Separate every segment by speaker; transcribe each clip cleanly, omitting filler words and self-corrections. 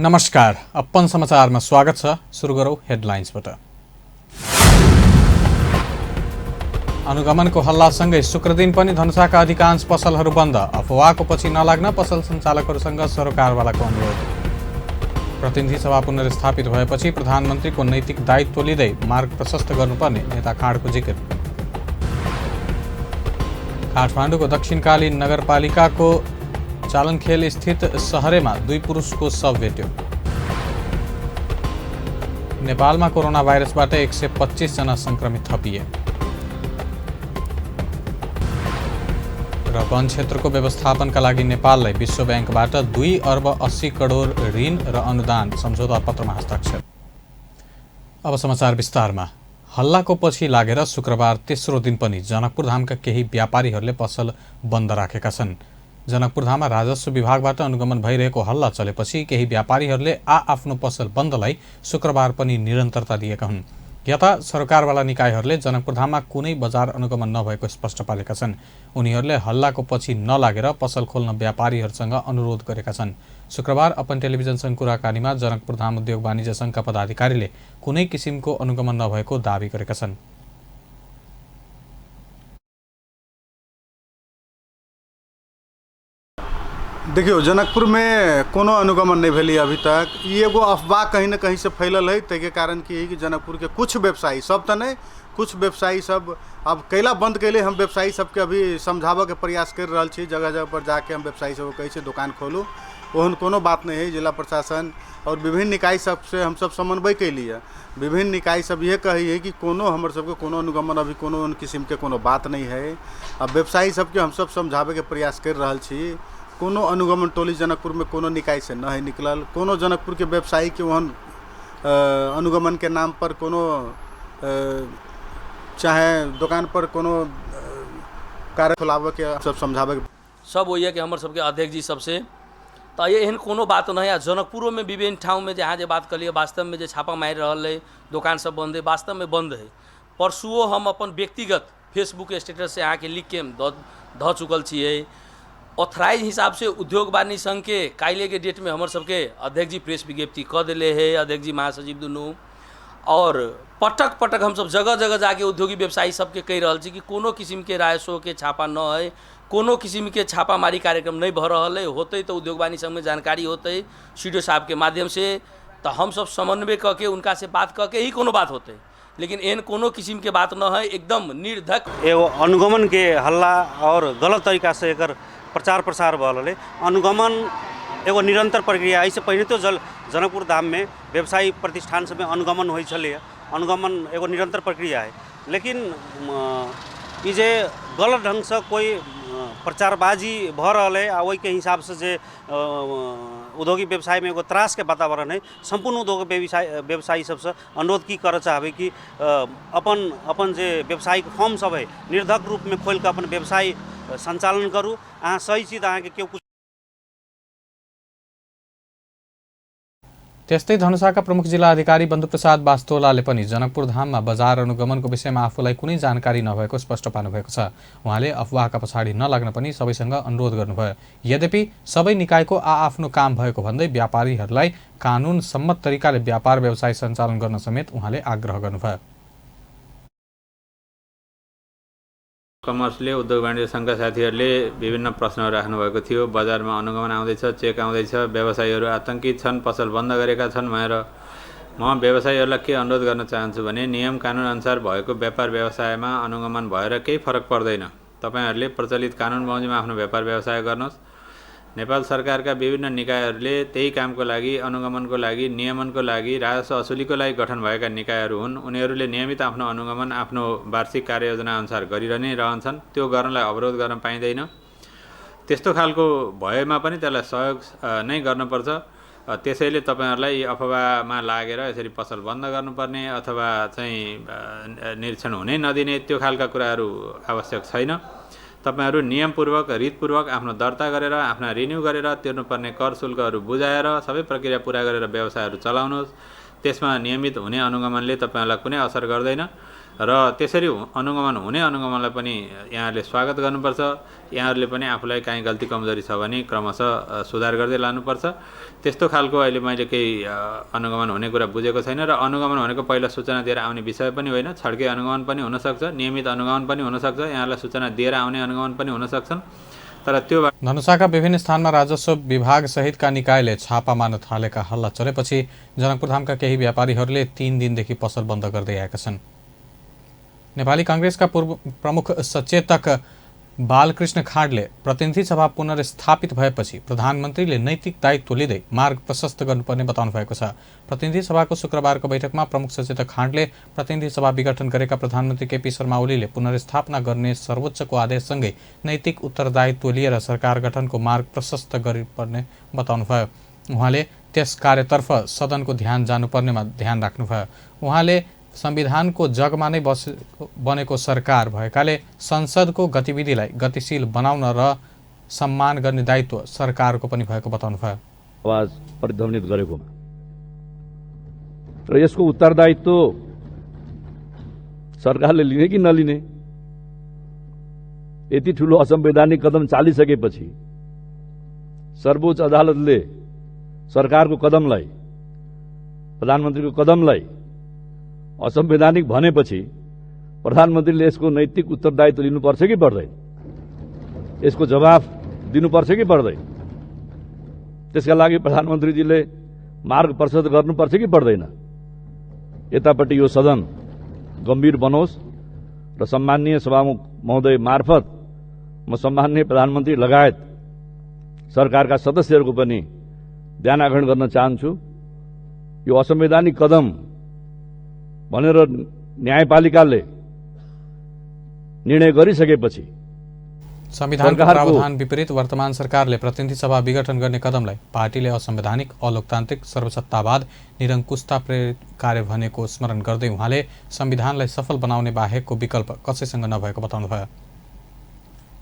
Speaker 1: नमस्कार, अपन समाचारमा स्वागत छ। सुरु गरौँ हेडलाइन्सबाट। अनुगमनको हल्लासँगै शुक्र दिन पनि धनुषाका अधिकांश पसलहरू बन्द। अफवाहको पछि नलाग्न पसल सञ्चालकहरूसँग सरकारवालाको अनुरोध। प्रतिनिधि सभा पुनर्स्थापित भएपछि प्रधानमन्त्रीको नैतिक दायित्व लिँदै मार्ग प्रशस्त गर्नुपर्ने नेता खाँडको जिकिर। काठमाडौँको दक्षिणकालीन नगरपालिकाको चालनखेल स्थित सहरेमा 2 पुरुषको शव भेट्यो। नेपालमा कोरोना भाइरसबाट 125 जना संक्रमित थपिए। र वन क्षेत्रको व्यवस्थापनका लागि नेपाललाई विश्व ब्याङ्कबाट 2 अर्ब 80 करोड ऋण र अनुदान सम्झौता पत्रमा हस्ताक्षर। अब समाचार विस्तारमा। हल्लाको पछि लागेर शुक्रबार तेस्रो दिन पनि जनकपुर धामका केही व्यापारीहरूले पसल बन्द राखेका छन्। जनकपुर धाममा राजस्व विभागबाट अनुगमन भइरहेको हल्ला चलेपछि केही व्यापारीहरूले आफ्नो पसल बन्दलाई शुक्रबार पनि निरन्तरता दिएका हुन्। यता सरकारवाला निकायहरूले जनकपुर धाममा कुनै बजार अनुगमन नभएको स्पष्ट पारेका छन्। उनीहरूले हल्लाको पछि नलागेर पसल खोल्न व्यापारीहरूसँग अनुरोध गरेका छन्। शुक्रबार अपन टेलिभिजनसँग कुराकानीमा जनकपुर धाम उद्योग वाणिज्य सङ्घका पदाधिकारीले कुनै किसिमको अनुगमन नभएको दावी गरेका छन्।
Speaker 2: देखियो, जनकपुर में कोनो अनुगमन नहीं भेली अभी तक। ये एगो अफवाह कहीं न कहीं से फैलल है। तै के कारण की है कि जनकपुर के कुछ व्यवसायी, सब तो नहीं, कुछ व्यवसायी सब अब कैला बंद कैले। हम व्यवसायी सबके अभी समझावे के प्रयास कर रहा छी। जगह जगह पर जाके हम व्यवसायी सब कैसे दुकान खोलू, ओहन कोनो बात नहीं है। जिला प्रशासन और विभिन्न निकाय सबसे हम सब समन्वय कैली है। विभिन्न निकाय सब ये कही है कि कोनो हमर सबके कोनो अनुगमन अभी कोनो किस्म के कोनो बात नहीं है। अब व्यवसायी सबके हम सब समझावे के प्रयास कर रहा छी। कोनो अनुगमन टोली जनकपुर में कोनो निकाय से न है निकलल। कोनो जनकपुर के व्यवसायी के वहन अनुगमन के नाम पर कोनो चाहे दुकान पर कोनो कार्य खोलावे के सब समझावे
Speaker 3: सब वही है कि हमारे सबके अध्यक्ष जी सबसे तो ये एहन कोनो बात नहीं है। जनकपुरों में विभिन्न ठाव में जहाँ जे बात करिए वास्तव में जो छापा मार रहा है, दुकान सब बंद है, वास्तव में बंद है। परसुओ हम अपन व्यक्तिगत फेसबुक स्टेटस से यहाँ के लिख के ध चुकल छे। ऑथराइज हिसाब से उद्योग वाणिज्य संघ के काल्हि के डेट में हमारे सबके अध्यक्ष जी प्रेस विज्ञप्ति क दिले है, अध्यक्ष जी महासचिव दुनू। और पटक पटक हम सब जगह जगह जाके उद्योगी व्यवसायी सबके कह रहा कि कोनो किस्म के राजस्व के छापा न है, कोनो किस्म के छापामारी कार्यक्रम नहीं भ रहा है। होते तो उद्योग वाणिज्य संघ में जानकारी होते सीडीओ साहब के माध्यम से, तो हम सब समन्वय करके उनका से बात करके ही कोनो बात होते। लेकिन एन कोनो किस्म के बात न है, एकदम निर्धक
Speaker 4: एगो अनुगमन के हल्ला और गलत तरीका से एकर प्रचार प्रसार भले। अनुगमन एगो निरंतर प्रक्रिया। इससे पहले तो जनकपुर धाम में व्यवसायी प्रतिष्ठान सब में अनुगमन हो चले। अनुगमन एगो निरंतर प्रक्रिया है। लेकिन ये जे गलत ढंग से कोई प्रचारबाजी भ रहा है, वही के हिसाब से जे उद्योगिक व्यवसाय में एगो त्रास के वातावरण है। संपूर्ण उद्योग व्यवसायी सबसे अनुरोध की कर चाहबे कि अपन अपन जे व्यवसायिक फर्म सब है निर्धक रूप में खोल के अपन व्यवसाय संचालन करूँ। अहाँ सही चीज अहाँ के क्यों कुछ।
Speaker 1: त्यस्तै धनुषाका प्रमुख जिल्ला अधिकारी बन्धुप्रसाद बास्तोलाले पनि जनकपुर धाममा बजार अनुगमनको विषयमा आफूलाई कुनै जानकारी नभएको स्पष्ट पार्नुभएको छ। उहाँले अफवाहका पछाडि नलाग्न पनि सबैसँग अनुरोध गर्नुभयो। यद्यपि सबै निकायको आफ्नो काम भएको भन्दै व्यापारीहरूलाई कानुन सम्मत तरिकाले व्यापार व्यवसाय सञ्चालन गर्न समेत उहाँले आग्रह गर्नुभयो।
Speaker 5: कमर्सले उद्योग वाणिज्य सङ्घका साथीहरूले विभिन्न प्रश्नहरू राख्नुभएको थियो। बजारमा अनुगमन आउँदैछ, चेक आउँदैछ, व्यवसायीहरू आतंकित छन्, पसल बन्द गरेका छन् भनेर। म व्यवसायीहरूलाई के अनुरोध गर्न चाहन्छु भने नियम कानुन अनुसार भएको व्यापार व्यवसायमा अनुगमन भएर केही फरक पर्दैन। तपाईहरूले प्रचलित कानुन बमोजिममा आफ्नो व्यापार व्यवसाय गर्नुहोस्। नेपाल सरकारका विभिन्न निकायहरूले त्यही कामको लागि, अनुगमनको लागि, नियमनको लागि, राजस्व असुलीको लागि गठन भएका निकायहरू हुन्। उनीहरूले नियमित आफ्नो अनुगमन आफ्नो वार्षिक कार्ययोजना अनुसार गरिरहने रहन्छन्। त्यो गर्नलाई अवरोध गर्न पाइँदैन। त्यस्तो खालको भएमा पनि त्यसलाई सहयोग नै गर्नुपर्छ। त्यसैले तपाईहरुलाई अफवाहमा लागेर यसरी पसल बन्द गर्नुपर्ने अथवा चाहिँ निरीक्षण हुनै नदिने त्यो खालका कुराहरू आवश्यक छैन। तपाईहरु नियमपूर्वक रीतपूर्वक आफ्नो दर्ता गरेर आफ्ना रिन्यू गरेर तिर्नुपर्ने कर शुल्कहरू बुझाएर सबै प्रक्रिया पूरा गरेर व्यवसायहरू चलाउनुहोस्। त्यसमा नियमित हुने अनुगमनले तपाईहरुलाई कुनै असर गर्दैन। र त्यसरी अनुगमन हुने अनुगमनलाई पनि यहाँहरूले स्वागत गर्नुपर्छ। यहाँहरूले पनि आफूलाई काहीँ गल्ती कमजोरी छ भने क्रमशः सुधार गर्दै लानुपर्छ। त्यस्तो खालको अहिले मैले केही अनुगमन हुने कुरा बुझेको छैन र अनुगमन भनेको पहिला सूचना दिएर आउने विषय पनि होइन, छड्के अनुगमन पनि हुनसक्छ, नियमित अनुगमन पनि हुनसक्छ, यहाँहरूलाई सूचना दिएर आउने अनुगमन पनि हुनसक्छन्। तर त्यो
Speaker 1: धनुषाका विभिन्न स्थानमा राजस्व विभाग सहितका निकायले छापा मार्न थालेका हल्ला चलेपछि जनकपुरधामका केही व्यापारीहरूले 3 दिनदेखि पसल बन्द गर्दै आएका छन्। नेपाली कांग्रेसका पूर्व प्रमुख सचेतक बालकृष्ण खाँडले प्रतिनिधि सभा पुनर्स्थापित भएपछि प्रधानमन्त्रीले नैतिक दायित्व लिँदै मार्ग प्रशस्त गर्नुपर्ने बताउनु भएको छ। प्रतिनिधि सभाको शुक्रबारको बैठकमा प्रमुख सचेतक खाँडले प्रतिनिधि सभा विघटन गरेका प्रधानमन्त्री केपी शर्मा ओलीले पुनर्स्थापना गर्ने सर्वोच्चको आदेशसँगै नैतिक उत्तरदायित्व लिएर सरकार गठनको मार्ग प्रशस्त गर्नुपर्ने बताउनुभयो। उहाँले त्यस कार्यतर्फ सदनको ध्यान जानुपर्नेमा ध्यान राख्नुभयो। उहाँले संविधानको जगमा नै बनेको सरकार भएकाले संसदको गतिविधिलाई गतिशील बनाउन र सम्मान गर्ने दायित्व सरकारको पनि भएको बताउनुभयो।
Speaker 6: आवाज प्रतिध्वनित गरेकोमा र यसको उत्तरदायित्व सरकारले लिने कि नलिने, यति ठूलो असंवैधानिक कदम चालिसकेपछि सर्वोच्च अदालतले सरकारको कदमलाई, प्रधानमन्त्रीको कदमलाई असंवैधानिक भनेपछि प्रधानमन्त्रीले यसको नैतिक उत्तरदायित्व लिनुपर्छ कि पर्दैन, यसको जवाफ दिनुपर्छ कि पर्दैन, त्यसका लागि प्रधानमन्त्रीजीले मार्ग प्रशस्त गर्नुपर्छ कि पर्दैन, यतापट्टि यो सदन गम्भीर बनोस् र सम्माननीय सभामुख महोदय मार्फत म सम्माननीय प्रधानमन्त्री लगायत सरकारका सदस्यहरूको पनि ध्यान आकर्षण गर्न चाहन्छु। यो असंवैधानिक कदम भनेर न्यायपालिकाले निर्णय गरिसकेपछि
Speaker 1: संविधानको प्रावधान विपरीत वर्तमान सरकारले प्रतिनिधि सभा विघटन गर्ने कदमलाई पार्टीले असंवैधानिक, अलोकतान्त्रिक, सर्वसत्तावाद, निरङ्कुशता प्रेरित कार्य भनेको स्मरण गर्दै उहाँले संविधानलाई सफल बनाउने बाहेकको विकल्प कसैसँग नभएको बताउनुभयो।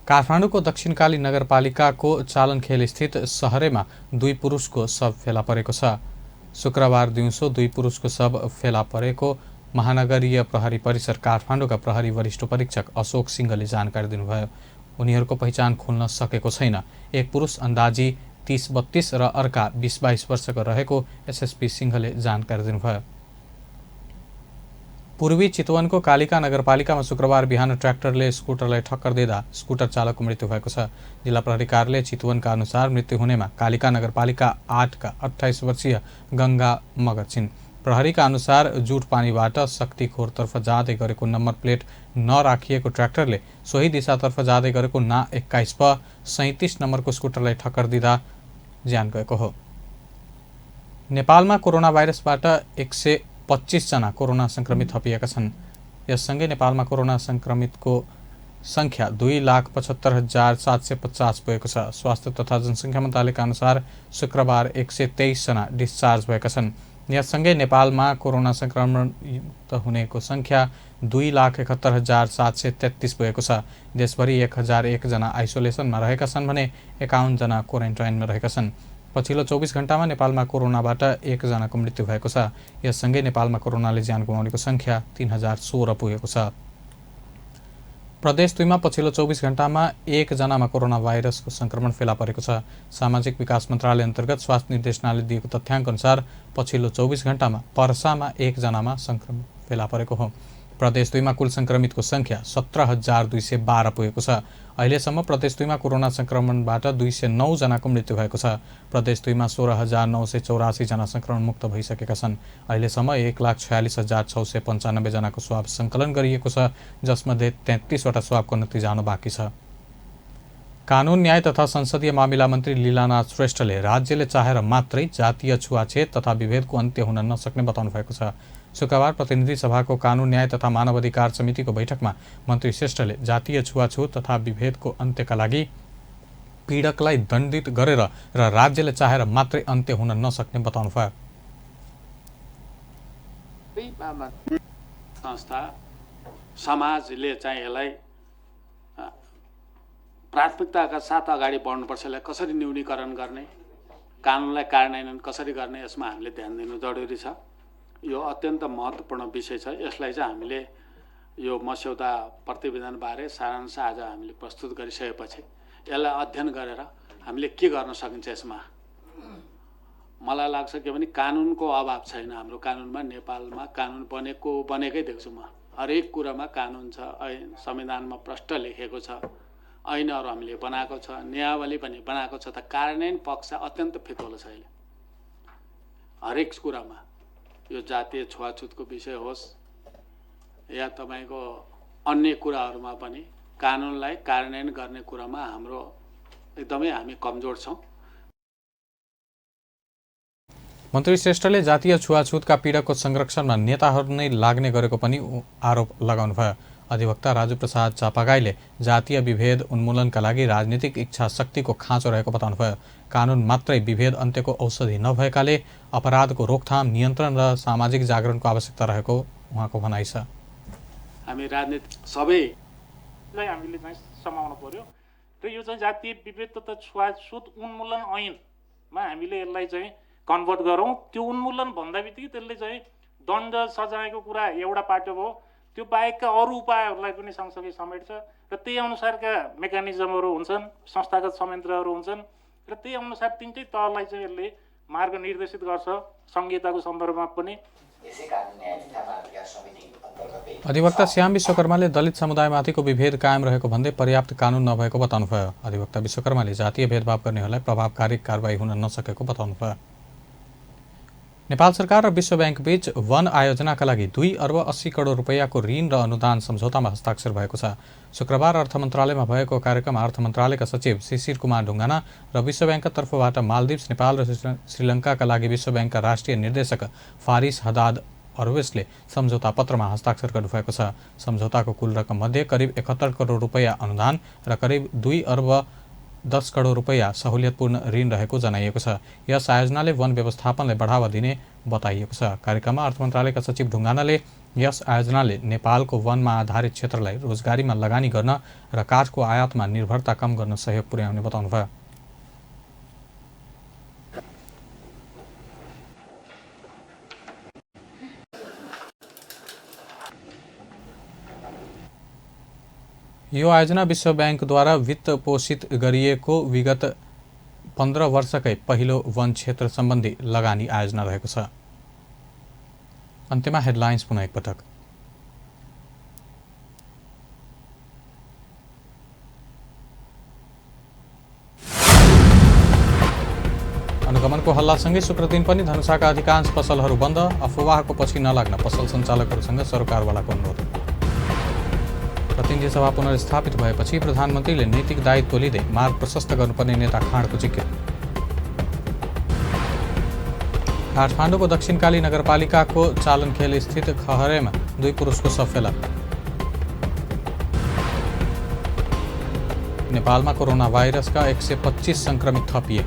Speaker 1: काठमाडौँको दक्षिणकाली नगरपालिकाको चालनखेल स्थित सहरेमा 2 पुरुषको शव फेला परेको छ। शुक्रबार दिउँसो 2 पुरुषको शव फेला परेको महानगरीय प्रहरी परिसर काठमाडौँका प्रहरी वरिष्ठ परीक्षक अशोक सिंहले जानकारी दिनुभयो। उनीहरूको पहिचान खुल्न सकेको छैन। एक पुरुष अन्दाजी 30-32 र अर्का 20-22 वर्षको रहेको एसएसपी सिंहले जानकारी दिनुभयो। पूर्वी चितवनको कालिका नगरपालिकामा शुक्रबार बिहान ट्र्याक्टरले स्कुटरलाई ठक्कर दिँदा स्कुटर चालकको मृत्यु भएको छ। जिल्ला प्रहरी कार्यालय चितवनका अनुसार मृत्यु हुनेमा कालिका नगरपालिका 8 का 28 वर्षीय गंगा मगर छिन्। प्रहरीका अनुसार जुटपानीबाट शक्तिखोरतर्फ जाँदै गरेको नम्बर प्लेट नराखिएको ट्र्याक्टरले सोही दिशातर्फ जाँदै गरेको ना 21 प 37 नम्बरको स्कुटरलाई ठक्कर दिँदा ज्यान गएको हो। नेपालमा कोरोना भाइरसबाट 125 जना कोरोना संक्रमित थपिएका छन्। यससँगै नेपालमा कोरोना संक्रमितको संख्या 2,75,750 पुगेको छ। स्वास्थ्य तथा जनसङ्ख्या मन्त्रालयका अनुसार शुक्रबार 123 जना डिस्चार्ज भएका छन्। यससँगै नेपालमा कोरोना संक्रमित हुनेको संख्या 2,71,733 पुगेको छ। देशभरि 1,001 जना आइसोलेसनमा रहेका छन् भने 51 जना क्वारेन्टाइनमा रहेका छन्। पछिल्लो 24 घण्टामा नेपालमा कोरोनाबाट 1 जनाको मृत्यु भएको छ। यससँगै नेपालमा कोरोनाले ज्यान गुमाउनेको संख्या 3016 पुगेको छ। प्रदेश 2 मा पछिल्लो 24 घण्टामा 1 जनामा कोरोना भाइरसको संक्रमण फेला परेको छ। सामाजिक विकास मन्त्रालय अन्तर्गत स्वास्थ्य निर्देशनालयले दिएको तथ्याङ्क अनुसार पछिल्लो 24 घण्टामा पर्सामा 1 जनामा संक्रमण फेला परेको हो। प्रदेश 2 मा कुल संक्रमितको संख्या 17,212 पुगेको छ। अहिलेसम्म प्रदेश 2 मा कोरोना संक्रमणबाट 209 जनाको मृत्यु भएको छ। प्रदेश 2 मा 16,984 जना संक्रमण मुक्त भइसकेका छन्। अहिलेसम्म 1,46,695 जनाको स्वाब सङ्कलन गरिएको छ, जसमध्ये 33 वटा स्वाबको नतिजा आउनु बाँकी छ। कानुन, न्याय तथा संसदीय मामिला मन्त्री लीलानाथ श्रेष्ठले राज्यले चाहेर मात्रै जातीय छुवाछेत तथा विभेदको अन्त्य हुन नसक्ने बताउनु भएको छ। शुक्रबार प्रतिनिधि सभाको कानुन, न्याय तथा मानव अधिकार समितिको बैठकमा मन्त्री श्रेष्ठले जातीय छुवाछुत तथा विभेदको अन्त्यका लागि पीडकलाई दण्डित गरेर र राज्यले चाहेर मात्रै अन्त्य हुन नसक्ने बताउनुभयो।
Speaker 7: संस्था समाजले चाहिँ यसलाई प्राथमिकताका साथ अगाडि बढ्नुपर्छ। यसलाई कसरी न्यूनीकरण गर्ने, कानुनलाई कार्यान्वयन कसरी गर्ने, यसमा हामीले ध्यान दिनु जरुरी छ। यो अत्यन्त महत्त्वपूर्ण विषय छ। यसलाई चाहिँ हामीले यो मस्यौदा प्रतिवेदनबारे सारांश आज हामीले प्रस्तुत गरिसकेपछि यसलाई अध्ययन गरेर हामीले के गर्न सकिन्छ यसमा मलाई लाग्छ के भने कानुनको अभाव छैन हाम्रो कानुनमा नेपालमा कानुन बनेकै देख्छु म हरेक कुरामा कानुन छ संविधानमा प्रष्ट लेखेको छ ऐनहरू हामीले बनाएको छ नियमावली पनि बनाएको छ त कार्यान्वयन पक्ष अत्यन्त फितलो छ अहिले हरेक कुरामा यो जातीय छुवाछुतको विषय होस् या तपाईको अन्य कुराहरूमा पनि कानुनलाई कार्यान्वयन गर्ने कुरामा हाम्रो एकदमै हामी कमजोर छौं।
Speaker 1: मन्त्री श्रेष्ठले जातीय छुवाछुतका पीडकको संरक्षणमा नेताहरू नै लाग्ने गरेको पनि आरोप लगाउनुभयो। अधिवक्ता राजु प्रसाद चापागाईले जातीय विभेद उन्मूलनका लागि राजनीतिक इच्छा शक्तिको खाँचो रहेको बताउनुभयो। कानुन मात्रै विभेद अन्त्यको औषधि नभएकाले अपराधको रोकथाम नियन्त्रण र सामाजिक जागरणको आवश्यकता रहेको उहाँको भनाइ छ।
Speaker 7: हामी राजनीति सबैलाई
Speaker 8: हामीले चाहिँ समाउनु पर्यो र यो चाहिँ जातीय विभेद तथा छुवाछुत उन्मूलन ऐनमा हामीले यसलाई चाहिँ कन्भर्ट गरौँ। त्यो उन्मूलन भन्दा बित्तिकै त्यसले चाहिँ दण्ड सजायको कुरा एउटा पाटो भयो, त्यो बाहेकका अरू उपायहरूलाई पनि सँगसँगै समेट्छ र त्यही अनुसारका मेकानिजमहरू हुन्छन्, संस्थागत संयन्त्रहरू हुन्छन् र त्यही अनुसार तिनटै तहलाई चाहिँ यसले मार्ग निर्देशित गर्छ संहिताको सन्दर्भमा पनि।
Speaker 1: अधिवक्ता श्याम विश्वकर्माले दलित समुदायमाथिको विभेद कायम रहेको भन्दै पर्याप्त कानुन नभएको बताउनुभयो। अधिवक्ता विश्वकर्माले जातीय भेदभाव गर्नेहरूलाई प्रभावकारी कारबाही हुन नसकेको बताउनुभयो। नेपाल सरकार र विश्व बैंक बीच वन आयोजनाका लागि 2 अर्ब 80 करोड रुपैयाँको ऋण र अनुदान सम्झौतामा हस्ताक्षर भएको छ। शुक्रबार अर्थ मन्त्रालयमा भएको कार्यक्रममा अर्थ मन्त्रालयका सचिव शिशिर कुमार ढुङ्गाना र विश्व बैंकका तर्फबाट मालदिप्स, नेपाल र श्रीलङ्काका लागि विश्व बैंकका राष्ट्रिय निर्देशक फारिस हदाद अरवेसले सम्झौता पत्रमा हस्ताक्षर गर्नुभएको छ। सम्झौताको कुल रकम मध्ये करिब 71 करोड रुपैयाँ अनुदान र करिब 2 अर्ब 10 करोड रुपैयाँ सहुलियतपूर्ण ऋण रहेको जनाइएको छ। यस आयोजनाले वन व्यवस्थापनलाई बढावा दिने बताइएको छ। कार्यक्रममा अर्थ मन्त्रालयका सचिव ढुङ्गानाले यस आयोजनाले नेपालको वनमा आधारित क्षेत्रलाई रोजगारीमा लगानी गर्न र काठको आयातमा निर्भरता कम गर्न सहयोग पुर्याउने बताउनुभयो। यो आयोजना विश्व बैंकद्वारा वित्त पोषित गरिएको विगत 15 वर्षकै पहिलो वन क्षेत्र सम्बन्धी लगानी आयोजना रहेको छ। अन्त्यमा हेडलाइन्स पुनः एकपटक। अनुगमनको हल्लासँगै शुक्र दिन पनि धनुषाका अधिकांश पसलहरू बन्द। अफवाहको पछि नलाग्न पसल सञ्चालकहरूसँग सरकारवालाको अनुरोध। प्रतिनिधि सभा पुनर्स्थापित भएपछि प्रधानमन्त्रीले नैतिक दायित्व लिँदै मार्ग प्रशस्त गर्नुपर्ने नेता खाँडको जिकिर। काठमाडौँको दक्षिणकाली नगरपालिकाको चालनखेल स्थित खहरेमा 2 पुरुषको शव फेला। नेपालमा कोरोना भाइरसका 125 संक्रमित थपिए।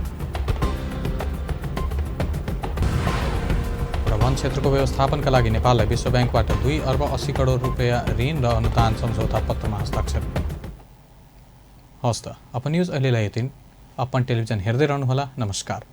Speaker 1: वन क्षेत्रको व्यवस्थापनका लागि नेपाललाई विश्व बैंकबाट 2 अर्ब 80 करोड रुपैयाँ ऋण र अनुदान सम्झौता पत्रमा हस्ताक्षर। हवस् त, अपन न्युज अहिलेलाई यति। अपन टेलिभिजन हेर्दै रहनुहोला। नमस्कार।